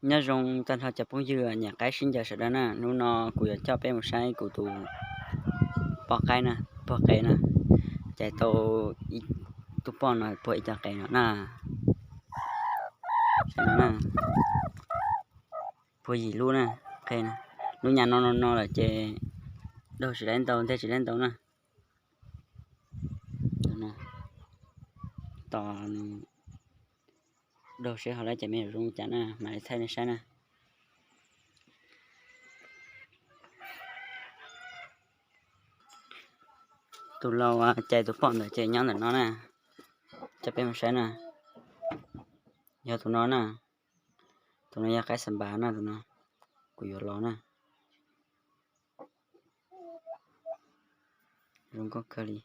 Nyob zoo tag nrho cov phooj ywg nyiam qaib sib ncaws sawv daws na, hnub no kuv yuav coj peb mus saib kuv tus poj qaib na, pog qe na, cais tau ib tug poj no puag ib co qe no na. Puag yim lub na, qe na. Lub nyam no no no lawm ces daug tsis laib ntau, nteg tsis laib ntau na. Tos daug seb ho lawv cov me nyuam zoo li cas na, mam li thaij nej saib na. Tus laus cais tus poj ntawd ces nyob ntawm no na, coj peb mus saib na. Yog tus no na, tus no yog qaib xas npas na, tus no kuv yuav los na. Zoo nkauj kawg li.